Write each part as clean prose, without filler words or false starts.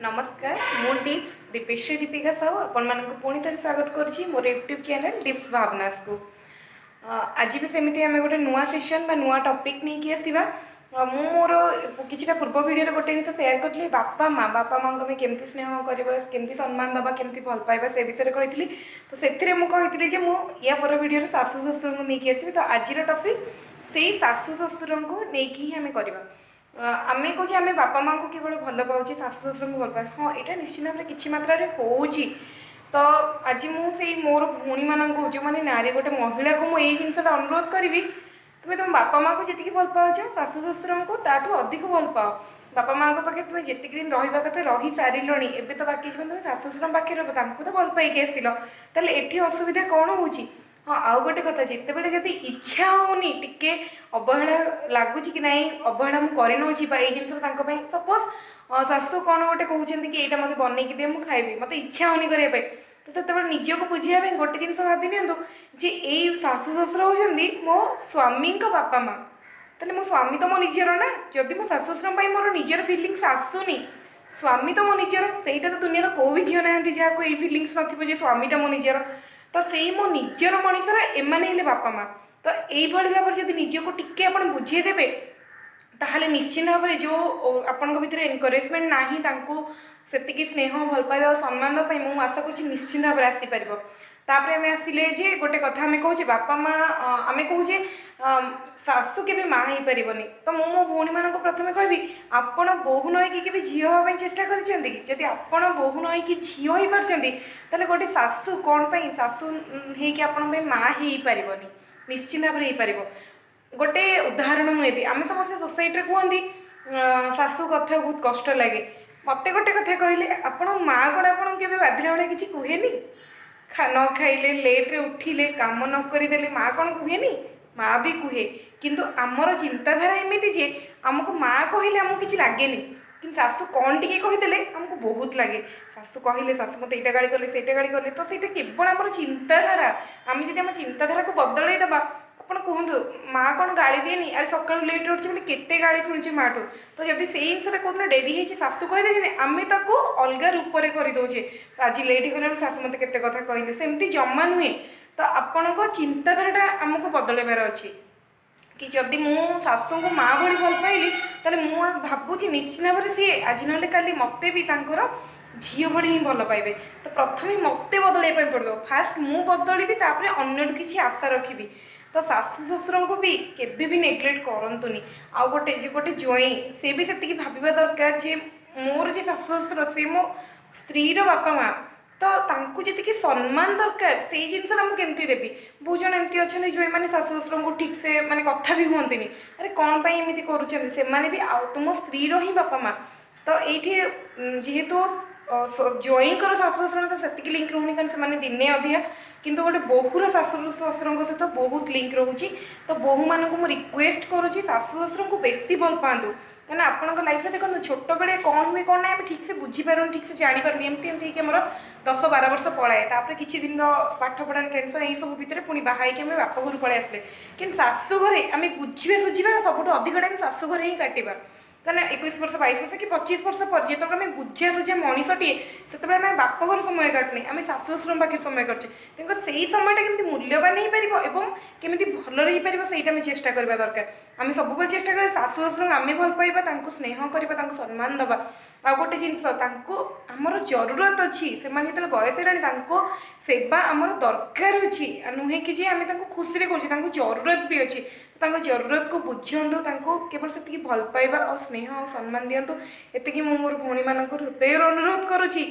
ନମସ୍କାର, ମୁଁ ଡିପ୍ସ ଦୀପେଶ୍ଵରୀ ଦୀପିକା ସାହୁ ଆପଣମାନଙ୍କୁ ପୁଣି ଥରେ ସ୍ୱାଗତ କରୁଛି ମୋର ୟୁଟ୍ୟୁବ୍ ଚ୍ୟାନେଲ୍ ଡିପ୍ସ ଭାବନାସକୁ। ଆଜି ବି ସେମିତି ଆମେ ଗୋଟେ ନୂଆ ସେସନ୍ ବା ନୂଆ ଟପିକ୍ ନେଇକି ଆସିବା। ମୁଁ ମୋର କିଛିଟା ପୂର୍ବ ଭିଡ଼ିଓରେ ଗୋଟେ ଜିନିଷ ସେୟାର କରିଥିଲି, ବାପା ମାଆଙ୍କୁ ଆମେ କେମିତି ସ୍ନେହ କରିବା, କେମିତି ସମ୍ମାନ ଦେବା, କେମିତି ଭଲ ପାଇବା, ସେ ବିଷୟରେ କହିଥିଲି। ତ ସେଥିରେ ମୁଁ କହିଥିଲି ଯେ ମୁଁ ୟା ପର ଭିଡ଼ିଓରେ ଶାଶୁ ଶ୍ୱଶୁରଙ୍କୁ ନେଇକି ଆସିବି। ତ ଆଜିର ଟପିକ୍ ସେଇ ଶାଶୁ ଶ୍ୱଶୁରଙ୍କୁ ନେଇକି ହିଁ ଆମେ କରିବା। ଆମେ କହୁଛେ ଆମେ ବାପା ମାଆଙ୍କୁ କେବଳ ଭଲ ପାଉଛେ, ଶାଶୁ ଶ୍ୱଶୁରଙ୍କୁ ଭଲ ପାଏ। ହଁ, ଏଇଟା ନିଶ୍ଚିତ ଭାବରେ କିଛି ମାତ୍ରାରେ ହେଉଛି। ତ ଆଜି ମୁଁ ସେଇ ମୋର ଭଉଣୀମାନଙ୍କୁ, ଯେଉଁମାନେ ନାରୀ, ଗୋଟେ ମହିଳାକୁ ମୁଁ ଏଇ ଜିନିଷଟା ଅନୁରୋଧ କରିବି, ତୁମେ ତୁମ ବାପା ମାଆଙ୍କୁ ଯେତିକି ଭଲ ପାଉଛ, ଶାଶୁ ଶ୍ୱଶୁରଙ୍କୁ ତାଠୁ ଅଧିକ ଭଲ ପାଅ। ବାପା ମାଆଙ୍କ ପାଖରେ ତୁମେ ଯେତିକି ଦିନ ରହିବା କଥା ରହି ସାରିଲଣି, ଏବେ ତ ବାକି ଜୀବନ ତୁମେ ଶାଶୁ ଶ୍ୱଶୁରଙ୍କ ପାଖରେ ରହିବ, ତାଙ୍କୁ ତ ଭଲ ପାଇକି ଆସିଲ, ତାହେଲେ ଏଠି ଅସୁବିଧା କ'ଣ ହେଉଛି? ହଁ, ଆଉ ଗୋଟେ କଥା, ଯେତେବେଳେ ଯଦି ଇଚ୍ଛା ହେଉନି, ଟିକେ ଅବହେଳା ଲାଗୁଛି କି ନାଇଁ ଅବହେଳା ମୁଁ କରିନେଉଛି ବା ଏଇ ଜିନିଷ ତାଙ୍କ ପାଇଁ, ସପୋଜ୍ ଶାଶୁ କ'ଣ ଗୋଟେ କହୁଛନ୍ତି କି ଏଇଟା ମୋତେ ବନେଇକି ଦିଅ, ମୁଁ ଖାଇବି, ମୋତେ ଇଚ୍ଛା ହେଉନି କରିବା ପାଇଁ, ତ ସେତେବେଳେ ନିଜକୁ ବୁଝିବା ପାଇଁ ଗୋଟେ ଜିନିଷ ଭାବି ନିଅନ୍ତୁ ଯେ ଏଇ ଶାଶୁ ଶ୍ୱଶୁର ହେଉଛନ୍ତି ମୋ ସ୍ୱାମୀଙ୍କ ବାପା ମା', ତାହେଲେ ମୋ ସ୍ୱାମୀ ତ ମୋ ନିଜର ନା। ଯଦି ମୋ ଶାଶୁ ଶ୍ୱଶୁରଙ୍କ ପାଇଁ ମୋର ନିଜର ଫିଲିଙ୍ଗସ୍ ଆସୁନି, ସ୍ୱାମୀ ତ ମୋ ନିଜର। ସେଇଟା ତ ଦୁନିଆର କେଉଁ ବି ଝିଅ ନାହାନ୍ତି ଯାହାକୁ ଏଇ ଫିଲିଙ୍ଗସ୍ ନଥିବ ଯେ ସ୍ୱାମୀଟା ମୋ ନିଜର। ତ ସେଇ ମୋ ନିଜର ମଣିଷର ଏମାନେ ହେଲେ ବାପା ମା'। ତ ଏଇଭଳି ଭାବରେ ଯଦି ନିଜକୁ ଟିକେ ଆପଣ ବୁଝେଇଦେବେ, ତାହେଲେ ନିଶ୍ଚିନ୍ତ ଭାବରେ ଯେଉଁ ଆପଣଙ୍କ ଭିତରେ ଏନକରେଜମେଣ୍ଟ ନାହିଁ ତାଙ୍କୁ ସେତିକି ସ୍ନେହ, ଭଲ ପାଇବା ଆଉ ସମ୍ମାନ ଦେବା ପାଇଁ, ମୁଁ ଆଶା କରୁଛି ନିଶ୍ଚିନ୍ତ ଭାବରେ ଆସିପାରିବ। ତାପରେ ଆମେ ଆସିଲେ ଯେ ଗୋଟେ କଥା ଆମେ କହୁଛେ ବାପା ମା, ଆମେ କହୁଛେ ଶାଶୁ କେବେ ମା ହେଇପାରିବନି। ତ ମୁଁ ମୋ ଭଉଣୀମାନଙ୍କୁ ପ୍ରଥମେ କହିବି, ଆପଣ ବୋହୂ ନ ହେଇକି କେବେ ଝିଅ ହେବା ପାଇଁ ଚେଷ୍ଟା କରିଛନ୍ତି କି? ଯଦି ଆପଣ ବୋହୂ ନ ହେଇକି ଝିଅ ହେଇପାରୁଛନ୍ତି, ତାହେଲେ ଗୋଟେ ଶାଶୁ କ'ଣ ପାଇଁ ଶାଶୁ ହେଇକି ଆପଣଙ୍କ ପାଇଁ ମା ହେଇପାରିବନି? ନିଶ୍ଚିନ୍ତ ଭାବରେ ହେଇପାରିବ। ଗୋଟେ ଉଦାହରଣ ମୁଁ ନେବି। ଆମେ ସମସ୍ତେ ସୋସାଇଟିରେ କୁହନ୍ତି ଶାଶୁ କଥା ବହୁତ କଷ୍ଟ ଲାଗେ। ମୋତେ ଗୋଟେ କଥା କହିଲେ, ଆପଣ ମା କ'ଣ ଆପଣଙ୍କୁ କେବେ ବାଧିଲା ଭଳିଆ କିଛି କୁହେନି? ନ ଖାଇଲେ, ଲେଟ୍ରେ ଉଠିଲେ, କାମ ନ କରିଦେଲେ ମା କ'ଣ କୁହେନି? ମା ବି କୁହେ। କିନ୍ତୁ ଆମର ଚିନ୍ତାଧାରା ଏମିତି ଯେ ଆମକୁ ମା କହିଲେ ଆମକୁ କିଛି ଲାଗେନି, କିନ୍ତୁ ଶାଶୁ କ'ଣ ଟିକେ କହିଦେଲେ ଆମକୁ ବହୁତ ଲାଗେ। ଶାଶୁ କହିଲେ, ଶାଶୁ ମୋତେ ଏଇଟା ଗାଳି କଲେ, ସେଇଟା ଗାଳି କଲେ। ତ ସେଇଟା କେବଳ ଆମର ଚିନ୍ତାଧାରା। ଆମେ ଯଦି ଆମ ଚିନ୍ତାଧାରାକୁ ବଦଳେଇ ଦେବା, ଆପଣ କୁହନ୍ତୁ ମା କ'ଣ ଗାଳି ଦିଏନି? ଆରେ ସକାଳୁ ଲେଟ୍ ଉଠୁଛି ବୋଲି କେତେ ଗାଳି ଶୁଣିଛି ମାଠୁ। ତ ଯଦି ସେଇ ଜିନିଷଟା କେଉଁଦିନ ଡେରି ହେଇଛି, ଶାଶୁ କହିଦେଇଛନ୍ତି, ଆମେ ତାକୁ ଅଲଗା ରୂପରେ କରିଦେଉଛେ, ଆଜି ଲେଟ୍ ହେଇଗଲା ବୋଲି ଶାଶୁ ମୋତେ କେତେ କଥା କହିଲେ। ସେମିତି ଜମା ନୁହେଁ। ତ ଆପଣଙ୍କ ଚିନ୍ତାଧାରାଟା ଆମକୁ ବଦଳାଇବାର ଅଛି କି ଯଦି ମୁଁ ଶାଶୁଙ୍କୁ ମା ଭଳି ଭଲ ପାଇଲି, ତାହେଲେ ମୁଁ ଭାବୁଛି ନିଶ୍ଚିତ ଭାବରେ ସିଏ ଆଜି ନହେଲେ କାଲି ମୋତେ ବି ତାଙ୍କର ଝିଅ ଭଳି ହିଁ ଭଲ ପାଇବେ। ତ ପ୍ରଥମେ ମୋତେ ବଦଳାଇବା ପାଇଁ ପଡ଼ିବ। ଫାଷ୍ଟ ମୁଁ ବଦଳିବି, ତାପରେ ଅନ୍ୟଠୁ କିଛି ଆଶା ରଖିବି। ତ ଶାଶୁ ଶ୍ୱଶୁରଙ୍କୁ ବି କେବେ ବି ନେଗ୍ଲେକ୍ଟ କରନ୍ତୁନି। ଆଉ ଗୋଟେ ଯେ ଗୋଟେ ଜ୍ୱାଇଁ, ସେ ବି ସେତିକି ଭାବିବା ଦରକାର ଯେ ମୋର ଯେ ଶାଶୁ ଶ୍ୱଶୁର ସେ ମୋ ସ୍ତ୍ରୀର ବାପା ମା', ତ ତାଙ୍କୁ ଯେତିକି ସମ୍ମାନ ଦରକାର ସେଇ ଜିନିଷଟା ମୁଁ କେମିତି ଦେବି? ବହୁତ ଜଣ ଏମିତି ଅଛନ୍ତି ଯେଉଁମାନେ ଶାଶୁ ଶ୍ୱଶୁରଙ୍କୁ ଠିକ୍ସେ ମାନେ କଥା ବି ହୁଅନ୍ତିନି। ଆରେ କ'ଣ ପାଇଁ ଏମିତି କରୁଛନ୍ତି? ସେମାନେ ବି ଆଉ ତୁମ ସ୍ତ୍ରୀର ହିଁ ବାପା ମା'। ତ ଏଇଠି ଯେହେତୁ ଜ୍ୱାଇଁଙ୍କର ଶାଶୁ ଶ୍ୱଶୁରଙ୍କ ସହ ସେତିକି ଲିଙ୍କ ରହୁନି, କାରଣ ସେମାନେ ଦିନେ ଅଧିକା, କିନ୍ତୁ ଗୋଟେ ବୋହୂର ଶାଶୁ ଶ୍ୱଶୁରଙ୍କ ସହିତ ବହୁତ ଲିଙ୍କ ରହୁଛି। ତ ବୋହୂମାନଙ୍କୁ ମୁଁ ରିକ୍ୱେଷ୍ଟ କରୁଛି, ଶାଶୁ ଶ୍ୱଶୁରଙ୍କୁ ବେଶୀ ଭଲ ପାଆନ୍ତୁ। କାହିଁକିନା ଆପଣଙ୍କ ଲାଇଫ୍ରେ ଦେଖନ୍ତୁ, ଛୋଟବେଳେ କ'ଣ ହୁଏ କ'ଣ ନାହିଁ ଆମେ ଠିକ୍ସେ ବୁଝିପାରୁନି, ଠିକ୍ସେ ଜାଣିପାରୁନି। ଏମିତି ଏମିତି ହେଇକି ଆମର 10-12 ବର୍ଷ ପଳାଏ। ତାପରେ କିଛି ଦିନର ପାଠ ପଢ଼ାର ଟେନସନ୍, ଏଇସବୁ ଭିତରେ ପୁଣି ବାହା ହେଇକି ଆମେ ବାପ ଘରୁ ପଳେଇ ଆସିଲେ। କିନ୍ତୁ ଶାଶୁ ଘରେ ଆମେ ବୁଝିବା ସୁଝିବା ସବୁଠୁ ଅଧିକ ଟାଇମ୍ ଶାଶୁ ଘରେ ହିଁ କାଟିବା। କାହିଁକିନା 21 ବର୍ଷ, 22 ବର୍ଷ କି 25 ବର୍ଷ ପରେ ଯେତେବେଳେ ଆମେ ବୁଝିବା ସୁଝିବା ମଣିଷଟିଏ, ସେତେବେଳେ ଆମେ ବାପ ଘରେ ସମୟ କାଟୁନି, ଆମେ ଶାଶୁ ଶ୍ୱଶୁରଙ୍କ ପାଖରେ ସମୟ କାଟୁଛେ। ତେଣୁ ସେଇ ସମୟଟା କେମିତି ମୂଲ୍ୟବାନ ହେଇପାରିବ ଏବଂ କେମିତି ଭଲରେ ହେଇପାରିବ, ସେଇଟା ଆମେ ଚେଷ୍ଟା କରିବା ଦରକାର। ଆମେ ସବୁବେଳେ ଚେଷ୍ଟା କରିବା ଶାଶୁ ଶ୍ୱଶୁରଙ୍କୁ ଆମେ ଭଲ ପାଇବା, ତାଙ୍କୁ ସ୍ନେହ କରିବା, ତାଙ୍କୁ ସମ୍ମାନ ଦେବା। ଆଉ ଗୋଟେ ଜିନିଷ, ତାଙ୍କୁ ଆମର ଜରୁରତ ଅଛି। ସେମାନେ ଯେତେବେଳେ ବୟସ ହେଲାଣି, ତାଙ୍କୁ ସେବା ଆମର ଦରକାର ଅଛି। ନୁହେଁ କି ଯେ ଆମେ ତାଙ୍କୁ ଖୁସିରେ କରୁଛେ, ତାଙ୍କୁ ଜରୁରତ ବି ଅଛି। ତାଙ୍କ ଜରୁରତକୁ ବୁଝନ୍ତୁ, ତାଙ୍କୁ କେବଳ ସେତିକି ଭଲ ପାଇବା ଆଉ ସ୍ନେହ ଆଉ ସମ୍ମାନ ଦିଅନ୍ତୁ। ଏତିକି ମୁଁ ମୋର ଭଉଣୀମାନଙ୍କୁ ହୃଦୟରୁ ଅନୁରୋଧ କରୁଛି।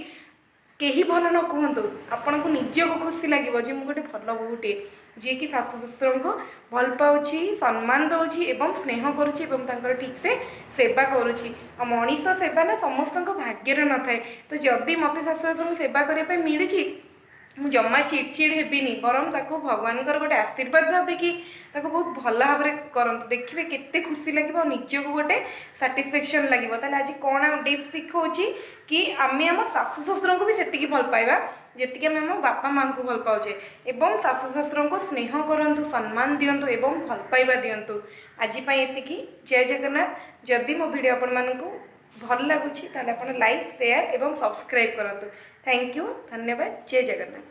କେହି ଭଲ ନ କୁହନ୍ତୁ, ଆପଣଙ୍କୁ ନିଜକୁ ଖୁସି ଲାଗିବ ଯେ ମୁଁ ଗୋଟେ ଭଲ ବୋହୂଟିଏ, ଯିଏକି ଶାଶୁ ଶ୍ୱଶୁରଙ୍କୁ ଭଲ ପାଉଛି, ସମ୍ମାନ ଦେଉଛି ଏବଂ ସ୍ନେହ କରୁଛି ଏବଂ ତାଙ୍କର ଠିକ୍ସେ ସେବା କରୁଛି। ଆଉ ମଣିଷ ସେବା ନା ସମସ୍ତଙ୍କ ଭାଗ୍ୟରେ ନଥାଏ। ତ ଯଦି ମୋତେ ଶାଶୁ ଶ୍ୱଶୁରଙ୍କୁ ସେବା କରିବା ପାଇଁ ମିଳିଛି, ମୁଁ ଜମା ଚିଡ଼ଚିଡ଼ ହେବିନି, ବରଂ ତାକୁ ଭଗବାନଙ୍କର ଗୋଟେ ଆଶୀର୍ବାଦ ଭାବିକି ତାକୁ ବହୁତ ଭଲ ଭାବରେ କରନ୍ତୁ। ଦେଖିବେ କେତେ ଖୁସି ଲାଗିବ ଆଉ ନିଜକୁ ଗୋଟେ ସାଟିସ୍ଫ୍ୟାକ୍ସନ୍ ଲାଗିବ। ତାହେଲେ ଆଜି କ'ଣ ଟିପ୍ସ ଶିଖଉଛି କି ଆମେ ଆମ ଶାଶୁ ଶ୍ୱଶୁରଙ୍କୁ ବି ସେତିକି ଭଲ ପାଇବା ଯେତିକି ଆମେ ଆମ ବାପା ମାଆଙ୍କୁ ଭଲ ପାଉଛେ, ଏବଂ ଶାଶୁ ଶ୍ୱଶୁରଙ୍କୁ ସ୍ନେହ କରନ୍ତୁ, ସମ୍ମାନ ଦିଅନ୍ତୁ ଏବଂ ଭଲ ପାଇବା ଦିଅନ୍ତୁ। ଆଜି ପାଇଁ ଏତିକି। ଜୟ ଜଗନ୍ନାଥ। ଯଦି ମୋ ଭିଡ଼ିଓ ଆପଣମାନଙ୍କୁ ଭଲ ଲାଗୁଛି, ତାହେଲେ ଆପଣ ଲାଇକ୍, ସେୟାର ଏବଂ ସବସ୍କ୍ରାଇବ୍ କରନ୍ତୁ। Thank you, ଧନ୍ୟବାଦ, ଜୟ ଜଗନ୍ନାଥ।